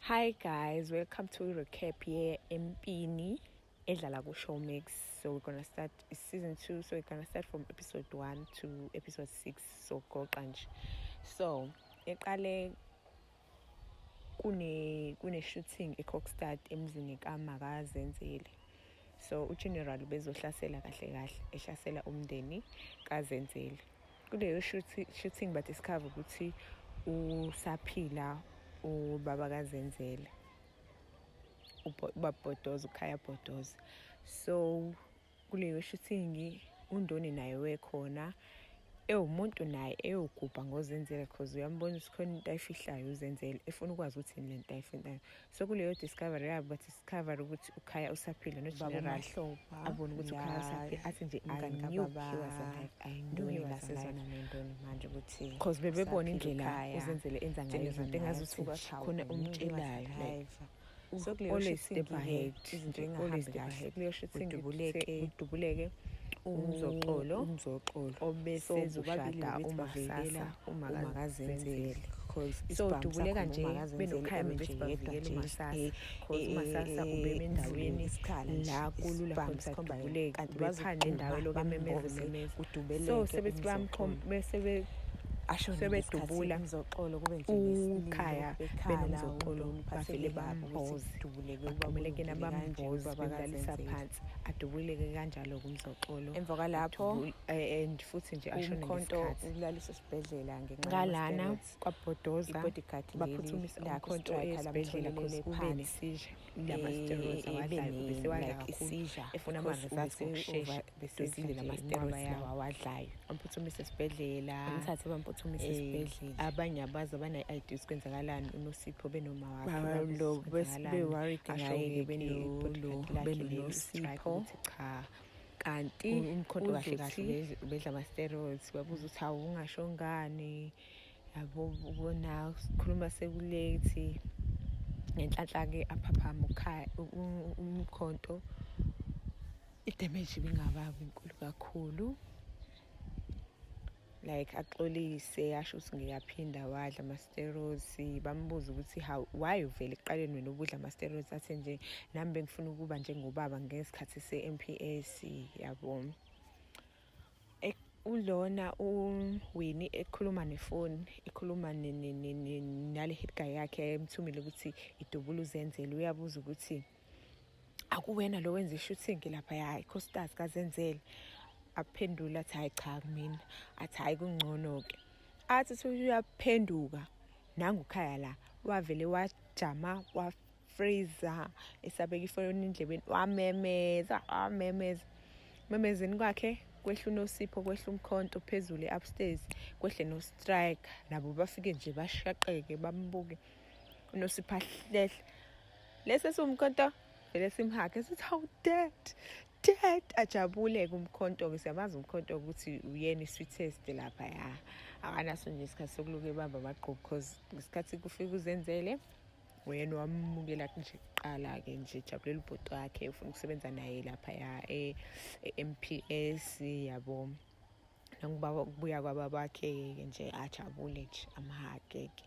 Hi guys, welcome to recap ye Empini edlala ku Showmax. So we're gonna start season 2, so we're gonna start from episode 1 to episode 6. So goqa nje. So eqale kune shooting eKokstad emzini kaMakazenzele. So uGeneral bezohlasela kahle kahle ehlasela umndeni kaZenzele. Kuleyo shooting badiscover ukuthi usaphila ubaba kaZenzele, ubaba Bhodoza, uKhaya Bhodoza. So kuleyo shooting uNdoni naye wekhona ewumuntu naye eyogubha ngoZenzele, cause uyambona ukuthi khona into ayifihlayo uZenzele, efuna ukwazi ukuthi yini lento ayifihlayo. So kuleyo discovery yabo badiscover ukuthi uKhaya usaphila noGeneral abone ukuthi uKhaya usaphila, athi nje I knew he was alive, I knew he was alive. Nendoni manje ukuthi cause bebebona indlela uKhaya uZenzele enza ngayo izinto, engazuthi khona umtshelayo, like So kuleyo always shooting step ahead, izinto always engahambi step kahle. ahead. Kuleyo shooting Kudubuleke kudubuleke uMzoxolo uMzoxolo obesezoshada bebethi bavikela uMasasa uMakazenzele. uMakazenzele, cause So isibhamu dubuleka sakhona nje uMakazenzele benoKhaya eme bebethi nje yedwa bavikela nje uMasasa, cause uMasasa ubeme endaweni isikhala nje, la kulula isibhamu khona sikhomba yena, sadubuleke, kanti ubephana nendawo bazogquma elokhu ememeza bamboze ememeza. kudubeleke So sebethi uMzoxolo. bese Ashone ngesikhathi sebedubula uMzoxolo kube nje nesililo uKhaya bekhala benoMzoxolo, uNdoni bavele uphatheke kabi ukuthi bamboze, kudubuleke ubaba bagqumeleke uLungile kanje nabamboze, ubaba bemlalisa kaZenzele. phansi, adubuleke kanjalo kuMzoxolo. Emva kwalapho And futhi nje ashone umkhonto ngesikhathi. ulaliswa esibhedlela ngenxa Ngalana yama-steroids. kwaBhodoza I-bodyguard leli baphuthumisa lakhe umkhonto uStriker esibhedlela cause lamtholelele ube phansi ne-seizure, lama-steroids awadlayo ubesewadla like kakhulu, i-seizure efuna because ama-results ngokushesha, ubese dozile nje lama-steroids inqwaba yawo. lawa awadlayo. Bamphuthumise esibhedlela, Bamthathe bamphuthumise esibhedlela. Abanye abazi abanayo-idea ukuthi kwenzakalani, uNosipho benoma wakhe babuza Lo ukuthi kwenzakalani, be-worried asho-ke ngaye-ke bene-bodyguard lo lakhe leli uStriker benoNosipho ukuthi cha, kanti umkhonto kahle kahle uzothi ubedla ama-steroids. Babuza ukuthi hawu ungasho ngani, yabo, ubona sikhuluma sekulethi. Ngenhlanhla-ke aphaphama uKhaya umkhonto, idamage ibingababi inkulu kakhulu, like axolise asho ukuthi ngiyaphinda wadla ama-steroids. Bambuza ukuthi how, why uvele ekuqaleni wena ubudla ama-steroids, athe nje nami bengifuna ukuba njengobaba ngesikhathi se-MPS, yabo. Ulona uWinnie ekhuluma nefoni, ekhuluma nale hit guy yakhe emthumile ukuthi idubula uZenzele. Uyabuza ukuthi akuwena lo wenza i-shooting lapha ya iCostas kaZenzele? Aphendula athi hayi cha kumina, athi hayi kungcono-ke. Athi uthi uyaphenduka nanguKhaya la wavele wajama wafreeza, esabeka ifoni endlebeni, wamemeza wamemeza. Memezeni kwakhe kwehla uNosipho, kwehla umkhonto phezulu upstairs, kwehle noStriker nabo bafike nje bashaqeke bambuke uNosipho ahlehle lesi esiwumkhonto vele simhage sithi hawu dad, dad, ajabule-ke umkhonto-ke. Siyamazi umkhonto ukuthi uyena i-sweetest lapha ya, akanaso nje isikhathi sokuloku ebamba amagqubu, cause ngesikhathi kufika uZenzele uyena wamukela nje kuqala-ke nje, jabulela ubhuti wakhe, ufuna ukusebenza naye laphaya e-MPS, yabo. Nangoba ukubuya kwababa wakhe-ke nje ajabule nje amhage-ke.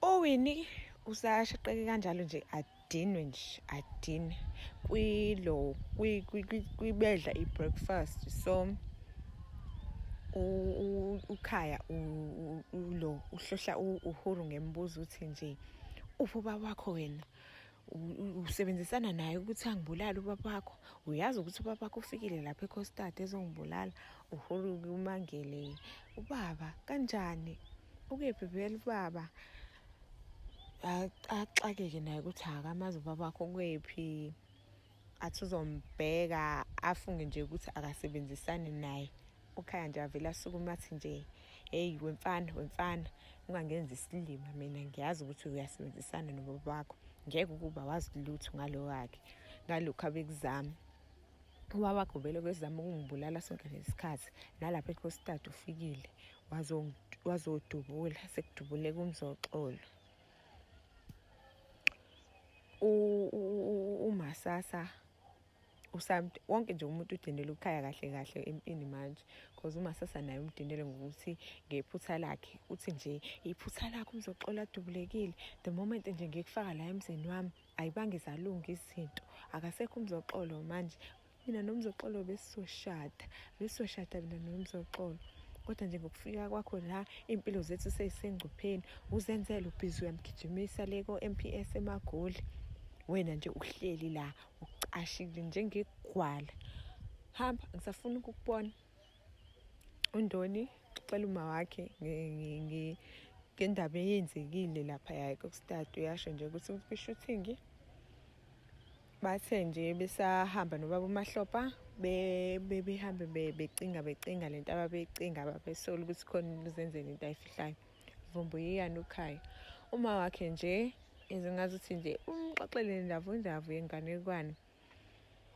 UWinnie usashaqeke kanjalo nje, adinwe nje, adinwe kwilo kwibedla i-breakfast. So uKhaya ulo uhlohla uHuru ngembuzo uthi nje uphi ubaba wakho wena, usebenzisana naye ukuthi angibulale ubaba wakho, uyazi ukuthi ubaba wakho ufikile lapha eCostad ezongibulala? Uhuru kumangele, ubaba kanjani, ukephi vele ubaba? Axakeke naye ukuthi akamazi ubaba wakho kwephi, athi uzombheka, afunge nje ukuthi akasebenzisani naye. UKhaya nje avele asukume athi nje hey wemfana, wemfana, ungangenzi isilima mina, ngiyazi ukuthi uyasebenzisana nobaba wakho, ngeke ukuba wazi lutho ngalo wakhe ngalokhu abekuzama ubaba wakho, vele kwezama ukungibulala sonke lesikhathi, nalapha eCostad ufikile wazodubula, sekudubuleka uMzoxolo. uMasasa Wonke nje umuntu udindele uKhaya kahle kahle empini manje, cause uMasasa naye umdindele ngokuthi ngephutha lakhe, uthi nje iphutha lakhe uMzoxolo adubulekile. The moment nje ngikufaka la emzini wami ayibange zalunga izinto, akasekho uMzoxolo manje. Mina noMzoxolo besizoshada, besizoshada mina noMzoxolo, kodwa nje ngokufika kwakho la iy'mpilo zethu seyisengcupheni. Uzenzele ubhizi uyamgijimisa le ko-M_P_S eMagoli, wena nje uhleli la ucashile njengegwala. Hamba, ngisafuna ukukubona. UNdoni uxoxela uma wakhe ngendaba eyenzekile laphaya eKokstad. Uyasho nje ukuthi kwi-shooting bathe nje besahamba nobaba uMahlopa, behambe becinga becinga lento ababeyicinga, babesola ukuthi khona uzenzele into ayifihlayo. Vumbu yiyani uKhaya. Uma wakhe nje izingazuthi nje umxoxele ndavundavu yenganekwane,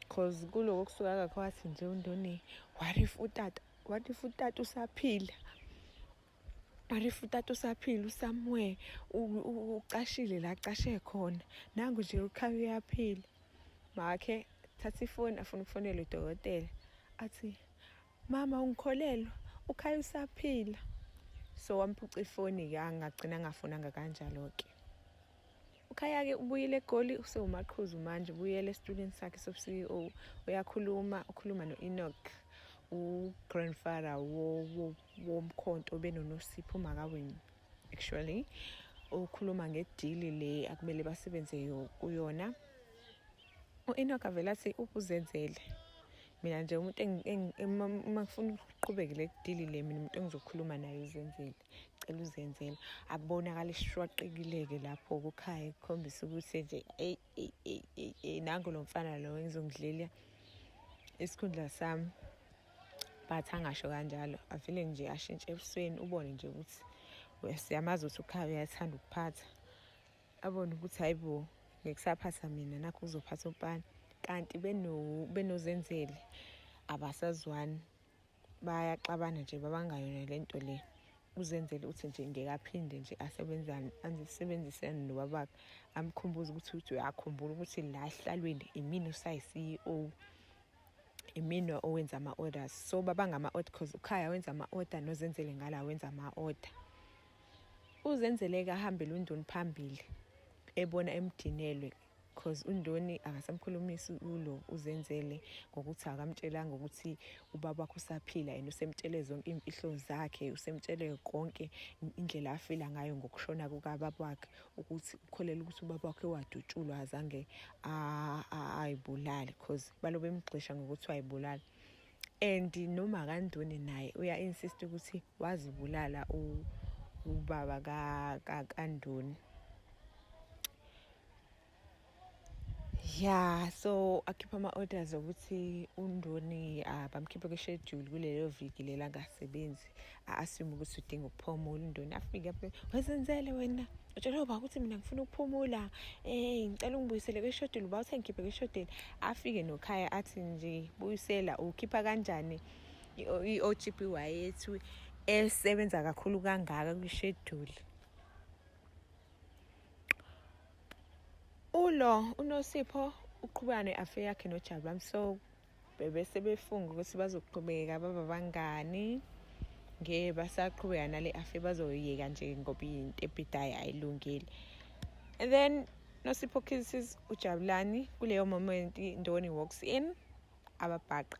cause kuloko kusuka kakho wathi nje uNdoni, what if utata, what if utata usaphila, what if utata usaphila uSomewhere ucashile la acashe khona, nangu nje uKhaya uyaphila. Makhe thatha ifoni afuna ukufonela udokotela, athi mama ungikholelwa uKhaya usaphila. So wamphuca ifoni-ke, angagcina angafonanga kanjalo-ke. UKhaya-ke ubuyile eGoli, usewumaqhuzu manje, ubuyele esitulweni sakhe sobu-CEO. Uyakhuluma, ukhuluma no-Enoch, u-grandfather womkhonto benoNosipho uMakawini. Actually ukhuluma ngedili le akumele basebenze kuyona. U-Enoch avele athi upuzenzele, mina nje umuntu uma ngifuna ukuqhubeke le dili le, mina umuntu engizokhuluma naye uzenzele, cela uzenzele. Abonakala ishwaqekile-ke lapho kuKhaya, kukhombisa ukuthi nje eyi eyi eyi eyi eyi nangu lo mfana lo engizongidlela isikhundla sami. But angasho kanjalo, avele nje ashintshe ebusweni, ubone nje ukuthi siyamazi ukuthi uKhaya uyathanda ukuphatha, abone ukuthi hayi bo ngikusaphatha mina, nakho uzophatha umfana. Kanti benozenzele abasazwani, bayaxabana nje, babangayona lento le. Uzenzele uthi nje ngeke aphinde nje asebenzisane nobabakhe, amkhumbuze ukuthi uthi uyakhumbula ukuthi la esihlalweni imina osayi-CEO, imina owenza ama-orders. So babanga ama-order cause uKhaya wenza ama-order nozenzele ngala wenza ama-order. Uzenzele-ke ahambele uNdoni phambili ebona emdinelwe, cause uNdoni akasamkhulumisi ulo uzenzele ngokuthi akamtshelanga ukuthi ubaba wakhe usaphila, and usemtshele zonke iy'mfihlo zakhe, usemtshele konke indlela afila ngayo ngokushona kukababa wakhe, ukuthi ukholelwa ukuthi ubaba wakhe wadutshulwa azange ayibulale, cause balobe bemgxisha ngokuthi wayibulala. And noma kaNdoni naye uya-insist ukuthi wazibulala ubaba kaNdoni. Ya, so akhipha ama-orders okuthi uNdoni bamkhiphe kwi-schedule kulelo viki lela angasebenzi, a-assume ukuthi udinga ukuphumula. uNdoni afike wezenzele, wena utshele uba ukuthi mina ngifuna ukuphumula, ngicela ungibuyisele kwi-schedule, uba uthe ngikhiphe kwi-schedule. Afike noKhaya athi nje buyisela, ukhipha kanjani i-OGBY yethu esebenza kakhulu kangaka kwi-schedule. Ulo uNosipho uqhubeka ne-affair yakhe noJabulani, so bebese befunga ukuthi bazoqhubeka baba bangani, ngeke basaqhubeka nale affair, bazoyeka nje ngoba into ebhidayo ayilungile. And then Nosipho kisses uJabulani kuleyo moment, Ndoni walks in, ababhaqa,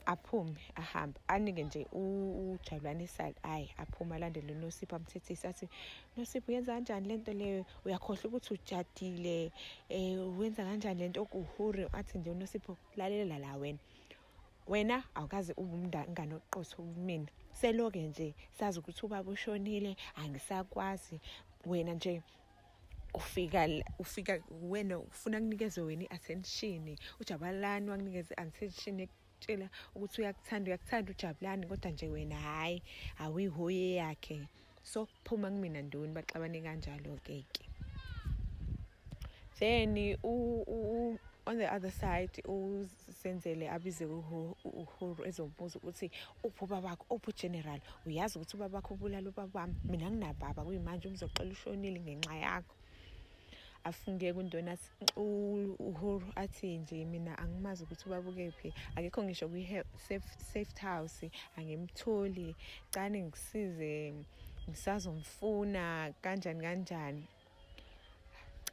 aphume ahambe, anike nje uJabulani iside eye, aphume alandele uNosipho, amthethise athi Nosipho uyenza kanjani lento leyo, uyakhohlwa ukuthi ujadile, wenza kanjani lento okuhuri. Athi nje uNosipho lalela la wena, wena awukaze ube umngane oqotho kumina, seloke nje sazi ukuthi ubaba ushonile, angisakwazi wena nje ufika wena ufuna kunikeze wena i-attention. UJabulani wakunikeza i-attention, ekutshela ukuthi uyakuthanda, uyakuthanda uJabulani, kodwa nje wena hhayi awuyihoye yakhe, so phuma kumina Ndoni. Baxabane kanjalo-ke ke. Then on the other side uzenzele abize uHuru ezobuza ukuthi uphi ubabakho, uphi ugeneral, uyazi ukuthi ubabakho ubulala ubaba wami, mina nginababa kuyimanje, uMzoxolo ushonile ngenxa yakho. Afunge kuNdoni athi uHuru athi nje mina angimazi ukuthi ubaba ukephi, akekho ngisho kwi-safe house, angimtholi, cane ngisize ngisazomfuna kanjani kanjani.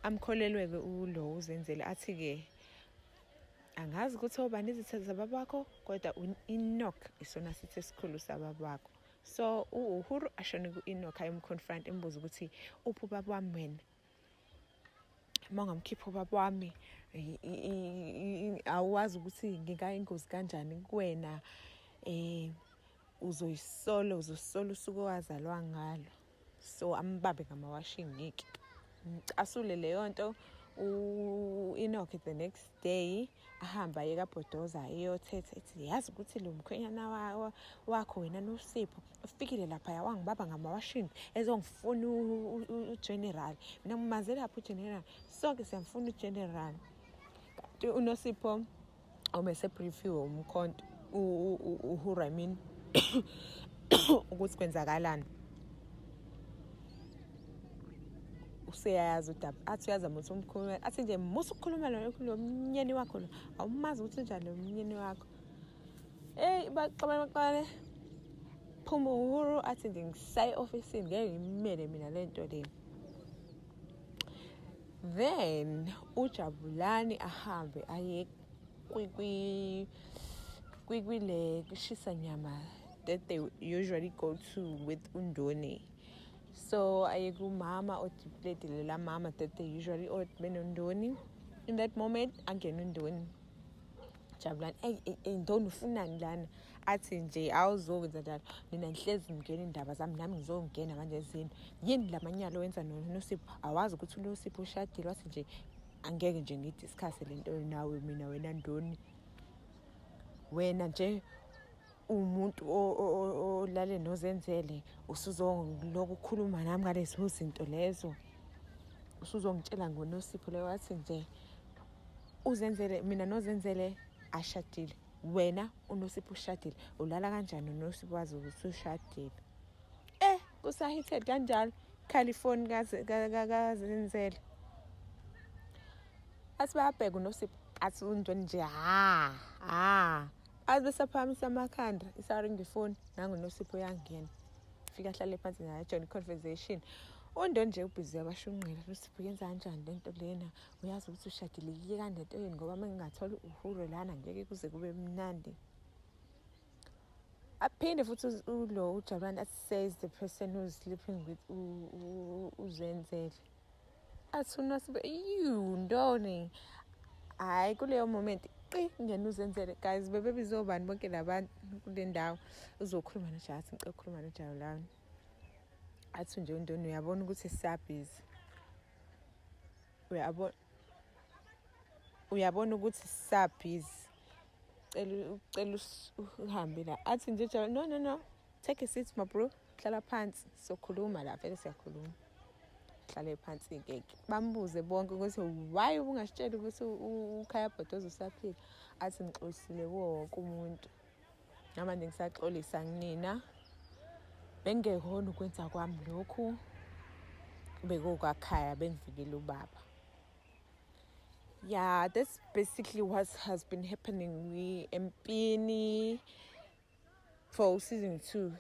Amkholelwe-ke ulo uZenzele athi-ke angazi ukuthi obani izitha zababakho kodwa u-Enoch isona sitha esikhulu sababakho. So u-Uhuru ashone ku-Enoch ayomconfront embuza ukuthi uphi ubaba wami wena, uma ungamkhipha ubaba wami awazi ukuthi ngingayingozi kanjani kuwena, uzoyisola, uzosola usuku owazalwa ngalo. So ambambe ngamawashingi-ke, ngicasule leyo nto. U-Enoch the next day ahambe aye kaBhodoza eyothetha, ethi yazi ukuthi lo mkhwenyana wakho wena Nosipho ufikile laphaya wangibaba ngamawashingi ezongifuna uGeneral, mina ngimaze lapho uGeneral, sonke siyamfuna uGeneral. Kanti uNosipho obesebriefiwe umkhonto uHuru, I mean, ukuthi kwenzakalani, useyayazi udaba, athi uyazama ukuthi umkhulumela, athi nje musa ukukhuluma lo mnyeni wakho lo, awumazi ukuthi unjani lo mnyeni wakho. Eyi baxabane baxabane, phuma uHuru athi nje ngisaye e-ofisini, ngeke ngimele mina le nto le. Then uJabulani ahambe aye kwile kushisa nyama that they usually go to with uNdoni. So aye kumama odipleti lela mama that they usually order benoNdoni. In that moment angena uNdoni. Jabulani, ey ey Ndoni ufunani lana? Athi nje awuzokwenza njalo, nina nihlezi ningena indaba zami, nami ngizongena manje ezini. Yini lamanyalo wenza noNosipho? Awazi ukuthi uNosipho ushadile? Wathi nje angeke nje ngidiscuss le nto nawe mina wena Ndoni. Wena nje umuntu olale noZenzele, usuzoloku ukhuluma nami ngalezo zinto lezo, usuzongitshela ngoNosipho leyo. Wathi nje uZenzele, mina noZenzele ashadile, wena uNosipho ushadile, ulala kanjani uNosipho wazi ukuthi ushadile? Kusahithed kanjalo, khala ifoni kaZenzele. Athi bayabheka uNosipho, athi uNdoni nje ha ha, athi besaphakamisa amakhanda isaringa ifoni, nangu uNosipho uyangena, fika ahlale phansi naye join conversation. UNdoni nje ubhizi uyabashunqela, Nosipho uyenza kanjani lento lena, uyazi ukuthi ushadile, yiyeka lento yini, ngoba uma ngingathola uHuru lana ngeke kuze kube mnandi. Aphinde futhi ulo uJabulani athi says the person who's sleeping with uZenzele. Athi uNosipho eyu Ndoni, hhayi kuleyo moment qi ngena uZenzele. Guys, bebebizobani bonke labantu kule ndawo? Uzokhuluma noJabulani, athi ngicela ukukhuluma noJabulani. Athi nje uNdoni uyabona ukuthi sisabhizi, uyabona ukuthi sisabhizi, cela uhambe la. Athi nje Jabulani no no no, take a seat my bro, hlala phansi sokhuluma la, vele siyakhuluma. Hlale phansi-ke, bambuze bonke ukuthi why ubungasitsheli ukuthi uKhaya Bhodoza usaphila. Athi ngixolisile kuwo wonke umuntu, namanje ngisaxolisa kunina, bengingekona ukwenza kwami lokhu, bekokwakhaya, bengivikela ubaba. Yeah, that's basically what has been happening we empini for season 2.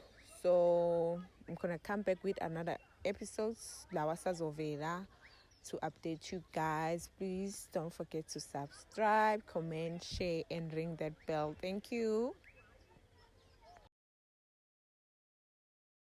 So I'm gonna come back with another episodes lawa sazovela to update you guys. Please don't forget to subscribe, comment, share and ring that bell. Thank you.